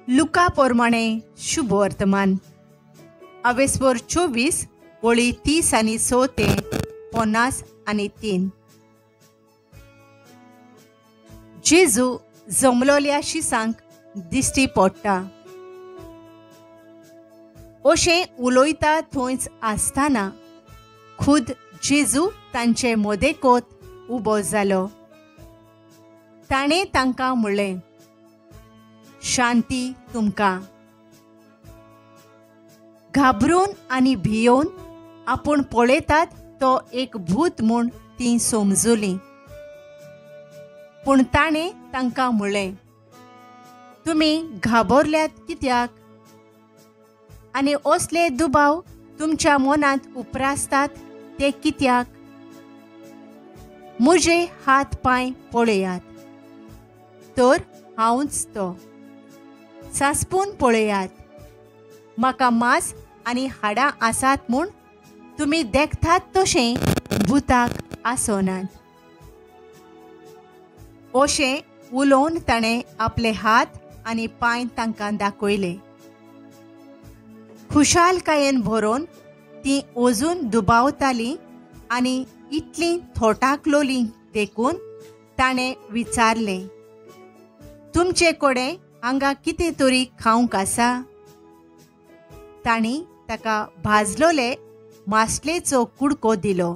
लुका पोरमाणे शुभ वर्तमान अवेस्वर 24 ओळी 30 आनी 6 ते 53. जेजू जमलोल्या शिसांक दिश्टी पडटा. अशें उलयता थंयच आसतना खुद जेजू तांचे मोदेकोत उबो जालो. ताणें तांकां म्हणलें, शांती तुमकां. घाबरून आनी भियोवन आपूण पळयतात तो एक भूत म्हूण तीं समजुलीं. पूण ताणें तांकां म्हणलें, तुमी घाबरल्यात कित्याक आनी असले दुबाव तुमच्या मनांत उप्रासतात ते कित्याक? म्हजे हात पांय पळयात, तर हांवच तो. सांसपून पळयात, म्हाका मांस आनी हाडां आसात म्हूण तुमी देखतात तशें भुताक आसनात. अशें उलोवन ताणें आपले हात आनी पांय तांकां दाखयले. खुशालकायेन भरोवन तीं अजून दुबावतालीं आनी इतलीं थोटाकलोलीं देखून ताणें विचारलें, तुमचे कडेन हांगा कितें तरी खावंक आसा? तांणी ताका भाजलोले मासलेचो कुडको दिलो.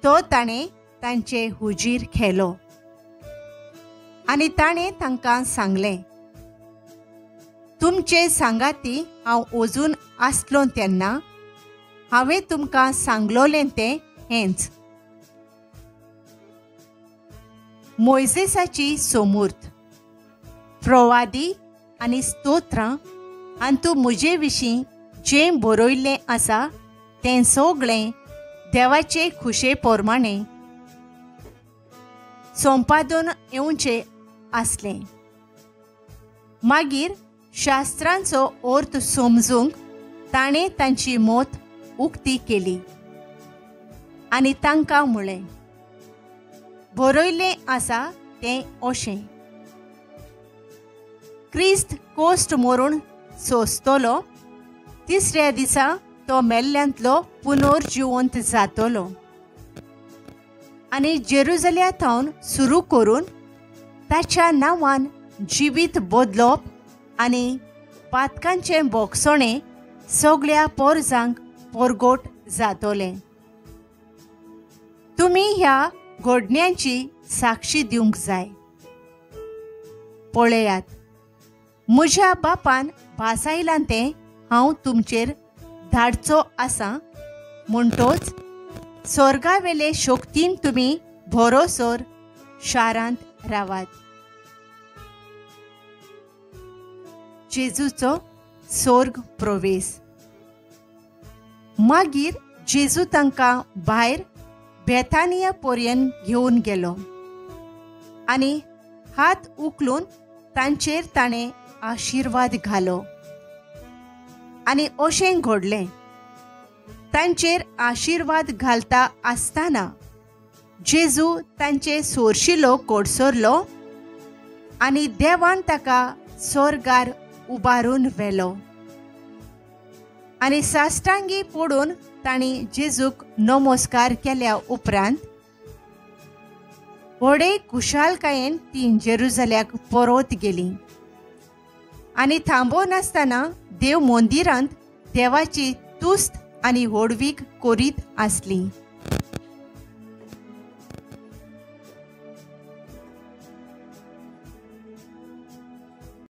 तो ताणें तांचे हुजीर खेलो आनी ताणें तांकां सांगलें, तुमचे सांगाती हांव अजून आसलो तेन्ना हांवें तुमकां सांगलोलें तें हेंच. मोयजेसाची सोमूर्त, प्रवादी आनी स्तोत्रां हातूंत म्हजे विशीं जें बरयल्लें आसा तें सगळें देवाचे खुशे प्रमाणें संपादन येवचें आसलें. मागीर शास्त्रांचो अर्थ समजूंक ताणें तांची मत उक्ती केली आनी तांकां म्हणलें, बरयल्लें आसा तें अशें, क्रिस्त कोश्ट मरून सोंसतलो, तिसऱ्या दिसा तो मेल्ल्यांतलो पुनर्जिवंत जातलो आनी जेरुजल्या थावन सुरू करून ताच्या नांवान जिवीत बदलप आनी पातकांचें बोगसणें सगळ्या पोरजांक पोरगोट जातलें. तुमी ह्या घडण्यांची साक्षी दिवंक जाय. पळयात, म्हज्या बापान भासायलां तें हांव तुमचेर धाडचो आसा, म्हणटोच स्वर्गावेले शक्तीन तुमी भरोसर शारांत रावात. जेजूचो स्वर्ग प्रवेश. मागीर जेजू तांकां भायर बेथानिया पर्यंत घेवन गेलो आनी हात उखलून तांचेर ताणें आशिर्वाद घालो. आनी अशें घडलें, तांचेर आशिर्वाद घालता आसतना जेजू तांचे सोरशिलो कोडसरलो आनी देवान ताका स्वर्गार उबारून व्हेलो. आनी साश्टांगी पडून तांणी जेजूक नमस्कार केल्या उपरांत व्हडे खुशालकायेन तीं जेरुजल्याक परत गेलीं आनी थांबोनासतना देव मंदिरांत देवाची तुस्त आनी व्हडवीक करीत आसली.